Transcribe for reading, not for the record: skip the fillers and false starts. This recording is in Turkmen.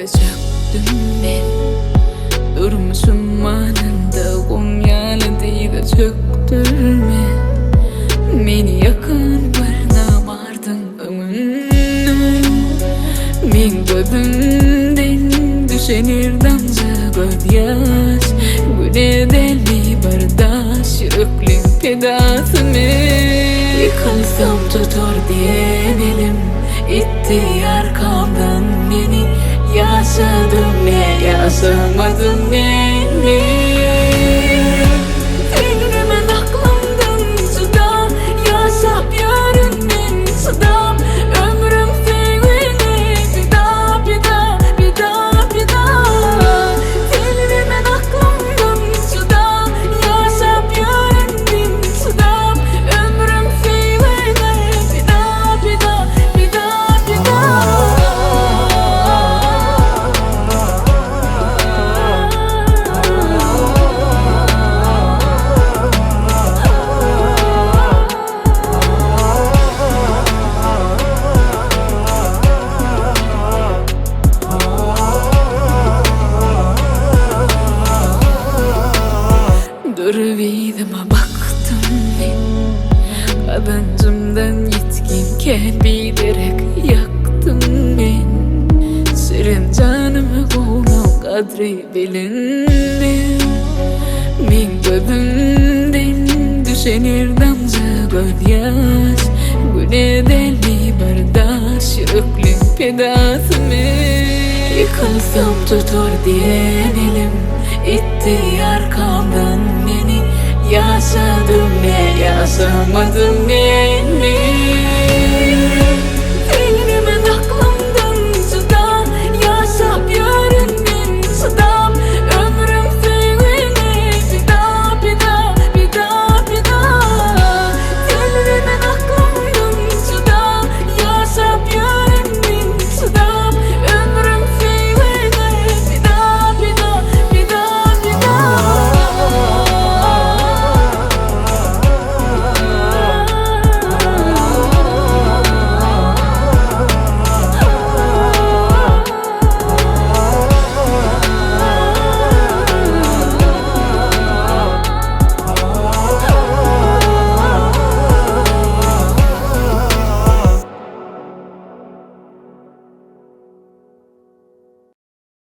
Dyza çökdüm men. Durmuşym manynda gum ýaly dyza çökdürme. Meni ýakan bir namardyň öňünde. Meň gözümden düşen her damja gözýaş. Güne dälmi bir daş ýürekliň pidasy men. Ýykylsam tutar diýen elim. Itdi arkamdan meni Ýaşadym ne ýaşamadym men Seňremen aklymdan juda Ýaşap ýörün men çydap Ömrüm söýgüňe pida pida pida pida Seňremen aklymdan juda Ýaşap ýörün men çydap Ömrüm söýgüňe pida pida pida pida. Durup yzyma bakdym men Gazanjymdan ýitgim kän biderek ýakdym men Şirin janymy gowlaň gadry bilindi Meň gözümden düşen her damja gözýaş Güne dälmi bir daş ýürekliň pidasy men Ýykylsam tutar diýen elim Itdi arkamdan meni Ýaşadym ne ýaşamadym men men.